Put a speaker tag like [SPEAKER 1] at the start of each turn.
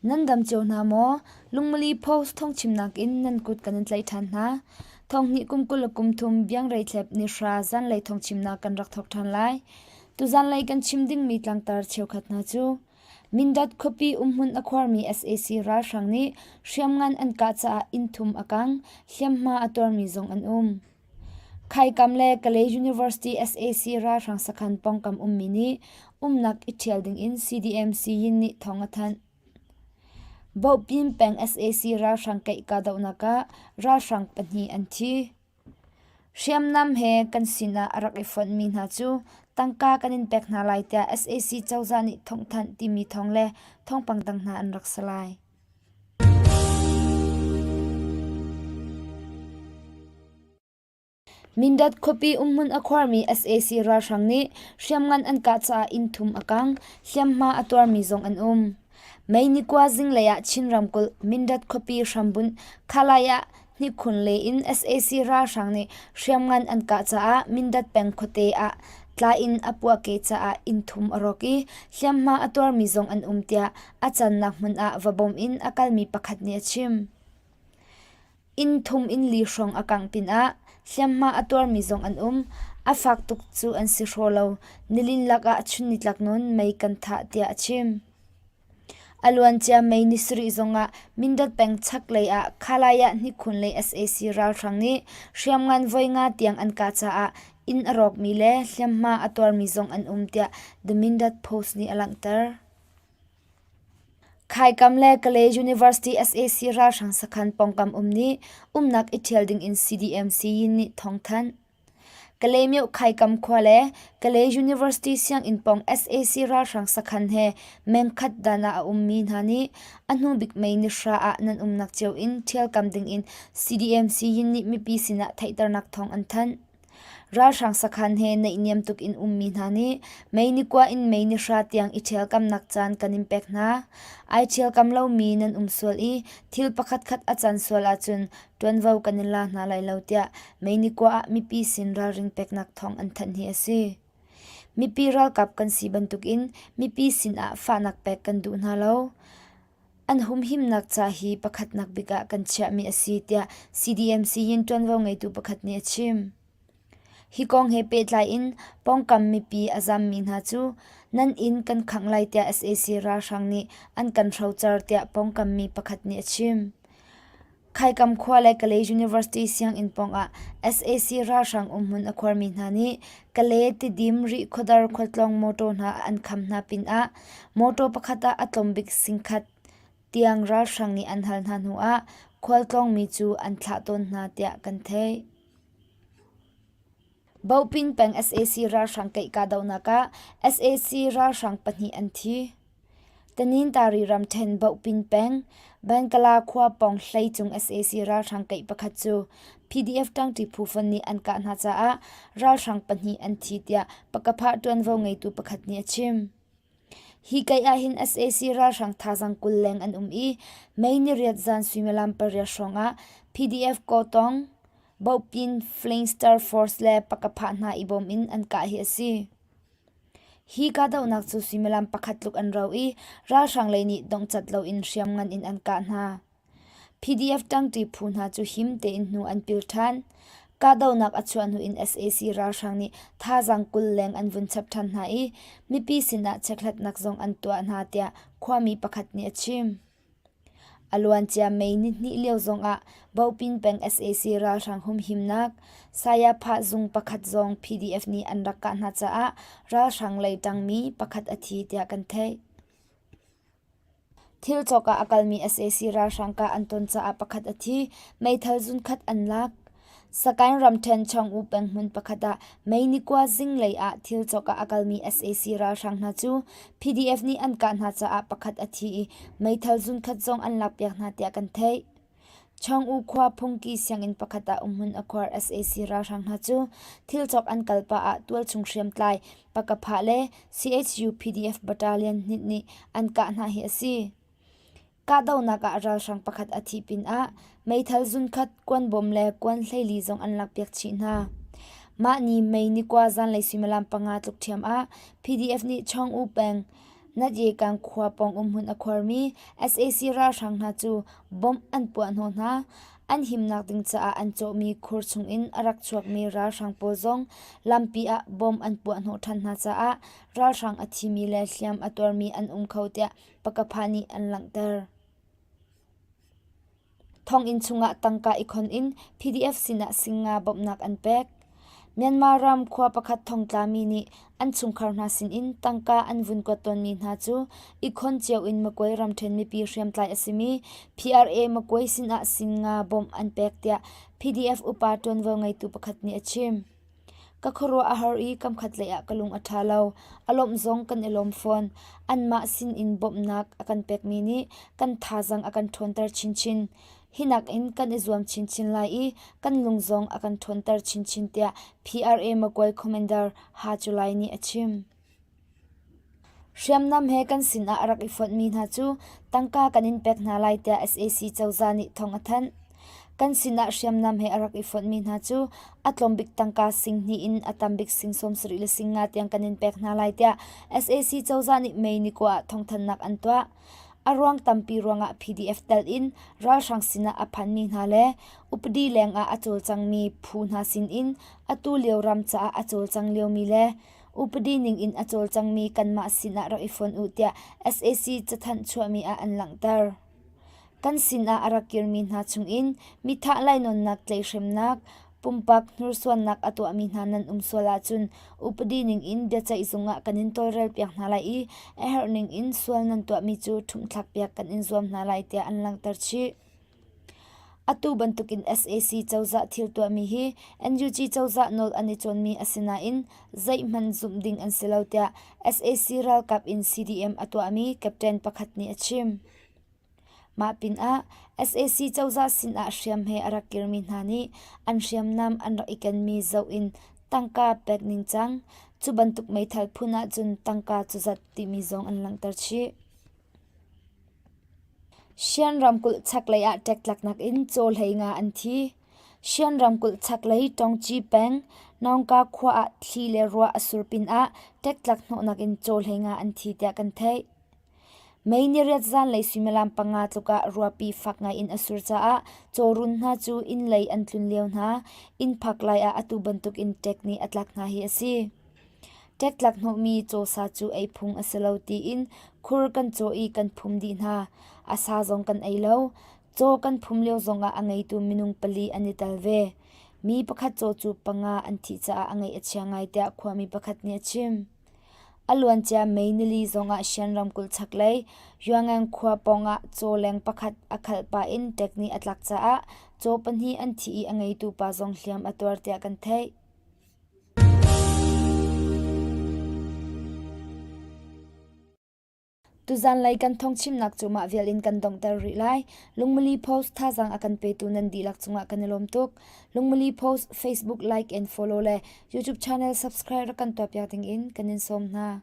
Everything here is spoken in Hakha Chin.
[SPEAKER 1] Nan dam cio hna maw? Lungmali Post thawngchimnak in nan kut kan in tlaih ṭhan hna. Thonghnih kum 20 le kum thum biangreithlep nihra zanlei thawngchimnak kan rak thawk ṭhan lai. Tuzanlei kan chim dingmi tlangtar cheukhat hna cu Mindat khuapi umhmun a khuarmi sac ralhrang nih hriamngan an kah caah inn thum a kang, hliamhma a tuarmi zong an um. Khaikam le Kalay University sac ralhrang sakhan pawngkam ummi nih umnak i ṭhial dingin CDM Siyin nih thawng a thanh. Bohpin peng sac ralhrang keih kahdohnak ah ralhrang pahnih an thi. Hriamnam he kan sinah a rak i fonhmi hna cu tangka kan in pek hna lai tiah sac cozah nih thawngthanh timi thawng le thawngpang dang hna an rak si lai. Mindat khuapi umhmun a khuarmi sac ralhrang nih hriamngan an kah caah inn thum a kang, hliamhma a tuarmi zong an um. May ni kua zinglei ah Chin ramkulh Mindat khuapi hrambunh Khalai ah hnikhun le in sac ralhrang nih hriamngan an kah caah Mindat peng khuate ah tla in a puahkeh caah inn thum a rawk i hliamhma a tuarmi zong an um tiah a cannak hmun ah va bawm in a kalmi pakhat nih a chim. Inn thum in li hrawng a kangh pinah hliamhma a tuarmi zong an um. A fak tuk cu an si hraw lo. Nilin lakah chun nitlak nawn mei kan thah tiah a chim. A luancia May ni sarih zongah Mindat peng chaklei ah Khalai ah hnikhun lei sac ralhrang nih hriamngan voi nga tiang an kah caah inn a rawkmi le hliamhma a tuarmi zong an um tiah The Mindat Post nih a langhter. Khaikam le Kalay University sac ralhrang sakhan pawngkam um nih umnak i ṭhial dingin CDM Siyin nih thawngthanh. Kalaymyo Khaikam khua le Kalay University sianginn pawng sac ralhrang sakhan he mengkhat dan ah a ummi hna nih a hnubik May ni hra ah nan umnak cio in ṭhialkam dingin CDM Siyin nih mipi sinah theihternak thawng an thanh. Ralhrang sakhan he naihniam tuk in ummi hna nih mei ni kua in mei ni hra tiang i ṭhialkamnak caan kan in pek hna. Ai ṭhialkam lomi nan um sual i thil pakhatkhat a can sual ahcun ṭuanvo kan in la hna lai lo tiah mei ni kua ah mipi sin ralring peknak thawng an thanh hi a si. Mipi ralkap kan si bantukin mipi sinah fahnak pek kan duh hna lo. An humhimnak ca hi pakhatnak bik ah kan chiahmi a si tiah CDMC in ṭuanvo ngeitu pakhat nih a chim. Hi kong he pehtlai in pawngkam mipi a zammi hna cu nan inn kan khangh lai tiah sac ralhrang nih an kan hrocer tiah pawngkam mi pakhat nih a chim. Khaikam khua le Kalay University sianginn pawngah sac ralhrang umhmun a khuarmi hna nih Kalay Tidim Rihkhawdar khualtlawng mawṭaw hna an kham hna pinah mawṭaw pakhat ah a tlawmbik singkhat tiang ralhrang nih an hal hna hnuah khualtlawngmi cu an thlah tawn hna tiah kan theih. Bopin peng sac ralhrang keih kahdohnak ah sac ralhrang pahnih an thi. Tanintari ramṭhen Bopin peng Bankala khua pawng hleicung sac ralhrang keih pakhat cu PDF ṭangṭi phu fon nih an kah hna caah ralhrang pahnih an thi tiah Pakapha ṭuanvo ngeitu pakhat nih a chim. Hi kei ahhin sac ralhrang thazaang 20 leng an um i May niriat zan suimilam pariat hrawngah PDF Kawtong, Bopin, Flying Star Force le Pakapha hna i bawm in an kah hi a si. Hi kahdohnak cu suimilam pakhat tluk an rau i ralhrang lei nih donghcat loin hriamngan in an kah hna. PDF ṭangṭi phu hna cu him tein hnu an pil ṭhan. Kahdohnak a chuah hnu in sac ralhrang nih thazaang 20 leng an vun chap ṭhan hna i mipi sinah chekhlatnak zong an tuah hna tiah khuami pakhat nih a chim. A luancia May nihnih lio zongah Bopin peng sac ralhrang humhimnak Sayaphah zung pakhat zong PDF nih an rak kah hna caah ralhrang lei ṭangmi pakhat a thi tiah kan theih. Thil cawk ah a kalmi sac ralhrang kah an ton caah pakhat a thi, meithal zunkhat an lak. Sagaing ramṭhen Chong-U peng hmun pakhat ah May ni kua zinglei ah thil cawk ah a kalmi sac ralhrang hna cu PDF nih an kah hna caah pakhat a thi i meithal zunkhat zong an lakpiak hna tiah kan theih. Chong-U khua phungki sianginn pakhat ah umhmun a khuar sac ralhrang hna cu thil cawk an kal pah ah tualchung hriamtlai Pakaphah le CHU PDF battalion hninh nih an kah hna hi a si. Kahdohnak ah ralhrang pakhat a thih pinah meithal zunkhat, kuanbawm le kuan hleili zong an lakpiak chih hna. Mah ni May ni kua zanlei suimilam panga tluk ṭhiam ah PDF nih Chong-U peng. Natyekang khua pawng umhmun a khuarmi sac ralhrang hna cu bomb an puah hnawh hna. An himnak ding caah an cawhmi khur chungin a rak chuakmi ralhrang pawl zong lampi ah bomb an puah hnawh ṭhan hna caah ralhrang a thimi le hliam a tuarmi an um kho tiah Pakapha nih an langhter. Thonginn chungah tangka i khon in PDF sinah singa bawmhnak an pek. Myanmar ram khua pakhat thongtlami nih an chungkhar hna sinin tangka an vun kuat tawnmi hna cu i khon cio in Magway ramṭhen mipi hriamtlai a simi PRA Magway sinah singa bawmh an pek tiah PDF upa ṭuanvo ngeitu pakhat nih a chim. Ka khuaruah a har i kamkhatlei ah ka lung a ṭha lo. A lawmh zong kan i lawm fawn. Anmah sinin bawmhnak a kan pekmi nih kan thazaang a kan ṭhawnter chinchin. Hi nakin kan i zuam chinchin lai i kan lung zong a kan ṭhawnter chinchin tiah PRA Magway Commander Ha Cu Lai nih a chim. Hriamnam he kan sinah a rak i fonhmi hna cu tangka kan in pek hna lai tiah sac cozah nih thawng a thanh. Kan sinah hriamnam he a rak i fonhmi hna cu a tlawmbik tangka sing hnih in a tambik sing 70 le sing nga tiang kan in pek hna lai tiah sac cozah nih May ni kua ah thawngthanhnak an tuah. A ruang tampi ruangah PDF tel in ralhrang sinah a phanmi hna le upadi lengah a cawlcangmi phu hna sinin atu lio ram caah a cawlcang liomi le Upadi ning in a cawlcangmi kanmah sinah rak i fon u tiah sac cathanh chuahmi ah an langhter. Kan sinah a rak kirmi hna chungin mithah lainawnnak tlaihhremnak, pumpak hnursuannak a tuahmi hna nan um sual ahcun upadi ning in biaceih zung ah kan in tawlrelpiak hna lai i a herh ning in sual nan tuahmi cu ṭhumhthlakpiak kan in zuam hna lai tiah an langhter chih. Atu bantukin sac cozah thil tuahmi hi NUG cozah nawl an i cawnmi a si nain zeihmanh zumh ding an si lo tiah sac ralkap in CDM a tuahmi captain pakhat nih a chim. Mah pinah sac cozah sinah hriam he a rak kirmi hna nih an hriamnam an rak i kenmi zoh in tangka pek ningcang, cu bantuk meithal phun ahcun tangka cuzat timi zong an langhter chih. Shan ramkulh chaklei ah ṭektlaknak in caw hlei nga an thi. Shan ramkulh chaklei Tongci peng Naungka khua ah thli le ruah a sur pinah ṭektlak hnawhnak in caw hlei nga an thi tiah kan theih. Mei niriat zanlei suimilam panga tluk ah ruahpi fak ngai in a sur caah cawrun hna cu inn lei an tlun lio hna. Inn phak lai ah atu bantuk in ṭek nih a tlak hna hi a si. Ṭektlak hnawhmi cawsa cu ei phung a si lo tiin khur kan caw i kan phum dih hna. A sa zong kan ei lo. Caw kan phum lio zongah a ngeitu minung pali an i tel ve. Mi pakhat caw cu panga an thih caah a ngaih a chia ngai tiah khuami pakhat nih a chim. A luancia May nili zongah Shan ramkulh chaklei Yuangang khua pawngah cawleng pakhat a khalh pah in ṭek nih a tlak caah caw pahnih an thi i a ngeitu pa zong hliam a tuar tiah kan theih. Tuzanlei kan thawngchimnak cu mah vial in kan donghter rih lai. Lungmili Post thazaang a kan petu nan dihlak cungah kan i lawm tuk. Lungmili Post Facebook like and follow le YouTube channel subscribe rak kan tuahpiak ding in kan in sawm hna.